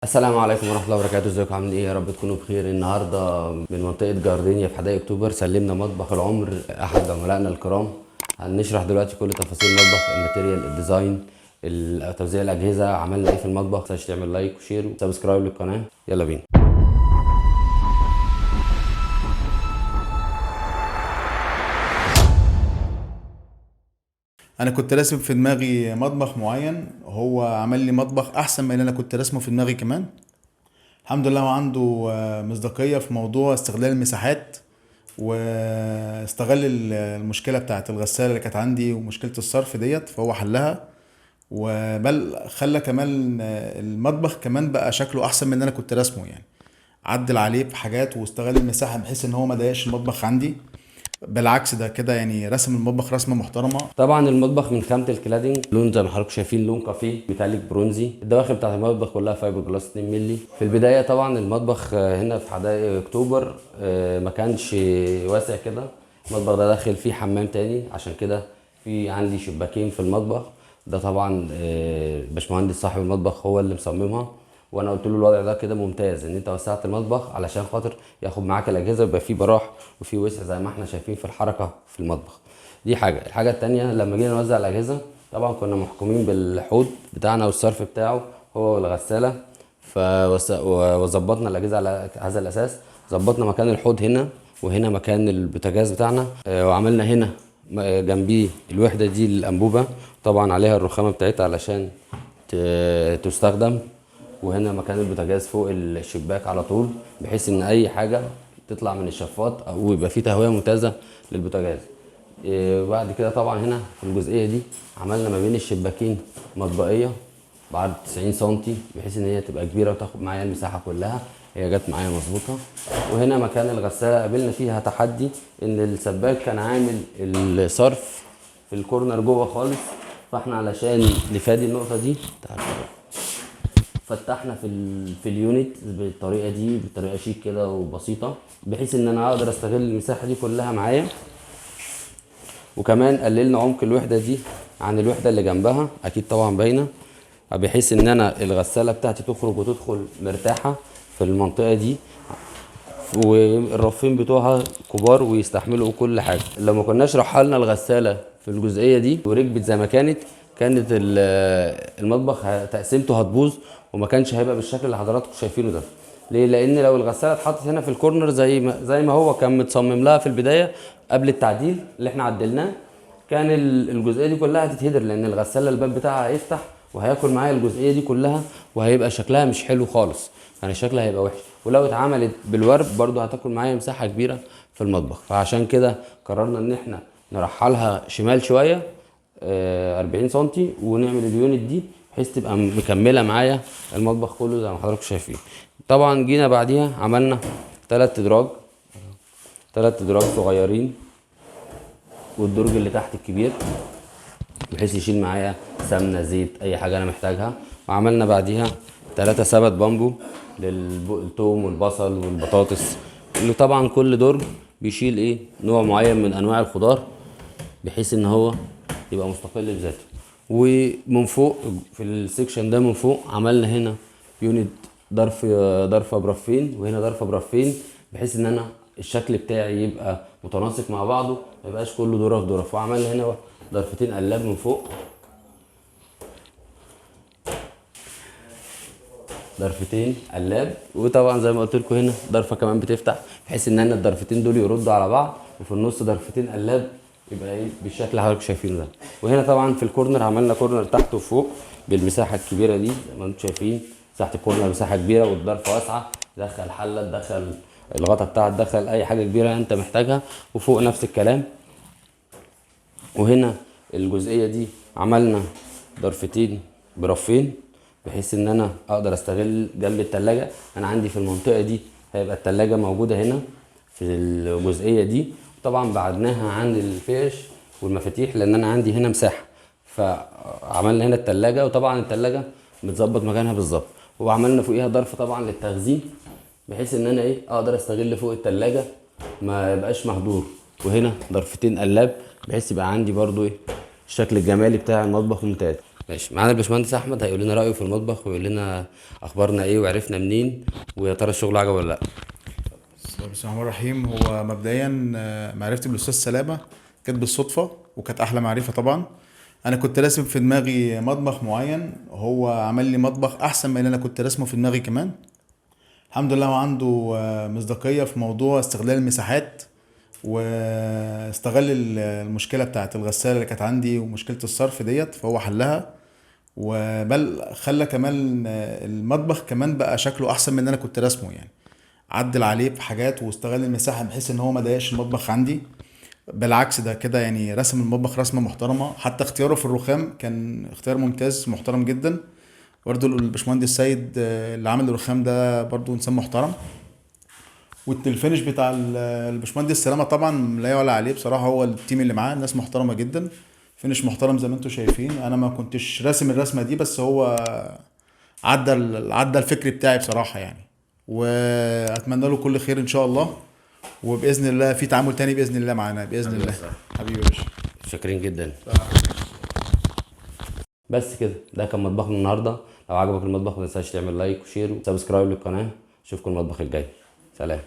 السلام عليكم ورحمة الله وبركاته. ازيكم عاملين ايه؟ يا رب تكونوا بخير. النهارده من منطقة جاردينيا في حدائق اكتوبر سلمنا مطبخ العمر احد عملائنا الكرام. هنشرح دلوقتي كل تفاصيل المطبخ، ال material، ال design، توزيع الاجهزة، عملنا ايه في المطبخ. متنساش تعمل like و share و subscribe للقناة. يلا بينا. انا كنت راسم في دماغي مطبخ معين، هو عمل لي مطبخ احسن من اللي انا كنت راسمه في دماغي كمان. الحمد لله هو عنده مصداقية في موضوع استغلال المساحات، واستغل المشكلة بتاعت الغسالة اللي كانت عندي ومشكلة الصرف ديت، فهو حلها، وبل خلى كمان المطبخ كمان بقى شكله احسن من اللي انا كنت راسمه. يعني عدل عليه بحاجات واستغل المساحة بحيث ان هو ما ضايقش المطبخ عندي، بالعكس ده كده يعني رسم المطبخ رسمة محترمة. طبعا المطبخ من خامة ال cladding، لون زي ما حضراتكم شايفين لون كافيه metallic برونزي. الدواخل بتاعت المطبخ كلها fiber glass 2 مللي. في البداية طبعا المطبخ هنا في حدائق اكتوبر ما كانش واسع كده. المطبخ ده داخل فيه حمام تاني، عشان كده في عندي شباكين في المطبخ ده. طبعا باشمهندس صاحب المطبخ هو اللي مصممها، وانا قلت له الوضع ده كده ممتاز ان انت وسعت المطبخ علشان خاطر ياخد معاك الاجهزة ويبقى فيه براح وفيه وسع زي ما احنا شايفين في الحركة في المطبخ. دي حاجة. الحاجة التانية لما جينا نوزع الاجهزة طبعا كنا محكومين بالحوض بتاعنا والصرف بتاعه هو والغساله، وظبطنا الاجهزة على هذا الاساس. ظبطنا مكان الحوض هنا وهنا مكان البوتاجاز بتاعنا، وعملنا هنا جنبيه الوحدة دي الانبوبة طبعا عليها الرخامه بتاعتها علشان تستخدم، وهنا مكان البوتاجاز فوق الشباك على طول بحيث ان اي حاجة تطلع من الشفاط او يبقى فيه تهوية ممتازة للبوتاجاز. بعد كده طبعا هنا في الجزئية دي عملنا ما بين الشباكين مطبقيه بعرض 90 سنتي بحيث ان هي تبقى كبيرة وتاخد معايا المساحة كلها، هي جت معايا مظبوطة. وهنا مكان الغسالة قابلنا فيها تحدي ان السباك كان عامل الصرف في الكورنر جوه خالص، فاحنا علشان نفادي النقطة دي تعال فتحنا في ال unit بالطريقة دي، بطريقة شيك كده وبسيطة، بحيث ان انا اقدر استغل المساحة دي كلها معايا. وكمان قللنا عمق الوحدة دي عن الوحدة اللي جنبها، اكيد طبعا باينة، بحيث ان انا الغسالة بتاعتي تخرج وتدخل مرتاحة في المنطقة دي، والرفين بتوعها كبار ويستحملوا كل حاجة. لو ما كناش رحلنا الغسالة في الجزئية دي وركبت زي ما كانت، كانت المطبخ تقسيمته هتبوظ وما كانش هيبقى بالشكل اللي حضراتكم شايفينه ده. ليه؟ لان لو الغسالة اتحطت هنا في الكورنر زي ما هو كان متصمم لها في البداية قبل التعديل اللي احنا عدلناه، كان الجزئية دي كلها هتتهدر، لان الغسالة الباب بتاعها هيفتح وهياكل معايا الجزئية دي كلها وهيبقى شكلها مش حلو خالص، يعني شكلها هيبقى وحش. ولو اتعملت بالورب برضو هتاكل معايا مساحة كبيرة في المطبخ. فعشان كده قررنا ان احنا نرحلها شمال شوية، 40 سنتي، ونعمل ال unit دي بحيث تبقى مكملة معايا المطبخ كله زي ما حضراتكم شايفين. طبعا جينا بعديها عملنا 3 ادراج صغيرين، والدرج اللي تحت الكبير بحيث يشيل معايا سمنه زيت اي حاجة انا محتاجها. وعملنا بعديها 3 سبت بامبو للثوم والبصل والبطاطس، اللي طبعا كل درج بيشيل نوع معين من انواع الخضار بحيث ان هو يبقى مستقل بذاته. ومن فوق في ال section ده من فوق عملنا هنا unit ضرفه برفين، وهنا ضرفه برفين، بحيث ان انا الشكل بتاعي يبقى متناسق مع بعضه، ما يبقاش كله ضرف ضرف. وعملنا هنا ضرفتين قلاب من فوق، ضرفتين قلاب، وطبعا زي ما قلت لكم هنا ضرفه كمان بتفتح بحيث ان انا الضرفتين دول يردوا على بعض، وفي النص ضرفتين قلاب يبقى بالشكل اللي حضراتكم شايفينه ده. وهنا طبعا في ال corner عملنا corner تحت وفوق بالمساحه الكبيرة دي زي ما انتم شايفين، مساحة ال corner مساحة كبيرة والضرفه واسعة، تدخل حله، تدخل الغطا بتاعها، تدخل اي حاجة كبيرة انت محتاجها. وفوق نفس الكلام. وهنا الجزئية دي عملنا ضرفتين برفين بحيث ان انا اقدر استغل جنب التلاجة. انا عندي في المنطقة دي هيبقى التلاجة موجودة هنا في الجزئية دي، طبعا بعدناها عن الفيش والمفاتيح لان انا عندي هنا مساحة، فعملنا هنا التلاجة، وطبعا التلاجة متظبط مكانها بالظبط. وعملنا فوقيها ضرف طبعا للتخزين بحيث ان انا اقدر استغل فوق التلاجة ما يبقاش مهدور. وهنا ضرفتين قلاب بحيث يبقى عندي برضو الشكل الجمالي بتاع المطبخ ممتاز. ماشي، معانا الباشمهندس احمد هيقول لنا رايه في المطبخ ويقول لنا اخبارنا ايه وعرفنا منين، ويا ترى الشغل عجبه ولا لا. بسم الله الرحمن الرحيم. هو مبدئيا معرفتي بالاستاذ سلامه كانت بالصدفة، وكانت احلى معرفة طبعا. انا كنت راسم في دماغي مطبخ معين، هو عمل لي مطبخ احسن من اللي انا كنت راسمه في دماغي كمان. الحمد لله هو عنده مصداقية في موضوع استغلال المساحات، واستغل المشكلة بتاعت الغسالة اللي كانت عندي ومشكلة الصرف ديت، فهو حلها، وبل خلى كمان المطبخ كمان بقى شكله احسن من اللي انا كنت راسمه يعني. عدل عليه بحاجات واستغل المساحة بحيث ان هو ما ضايقش المطبخ عندي، بالعكس ده كده يعني رسم المطبخ رسمه محترمه. حتى اختياره في الرخام كان اختيار ممتاز محترم جدا. برضه الباشمهندس سيد اللي عامل الرخام ده برضه انسان محترم. وال finish بتاع الباشمهندس سلامه طبعا لا يعلى عليه بصراحة، هو ال team اللي معاه ناس محترمه جدا، finish محترم زي ما انتم شايفين. انا ما كنتش راسم الرسمة دي، بس هو عدى الفكر بتاعي بصراحة يعني، واتمنى له كل خير ان شاء الله، وباذن الله في تعامل تاني باذن الله معانا باذن الله. حبيبي يا باشا، شاكرين جدا. بس كده، ده كان مطبخنا النهارده. لو عجبك المطبخ ما تنساش تعمل like و share و subscribe للقناة. اشوفكم المطبخ الجاي. سلام.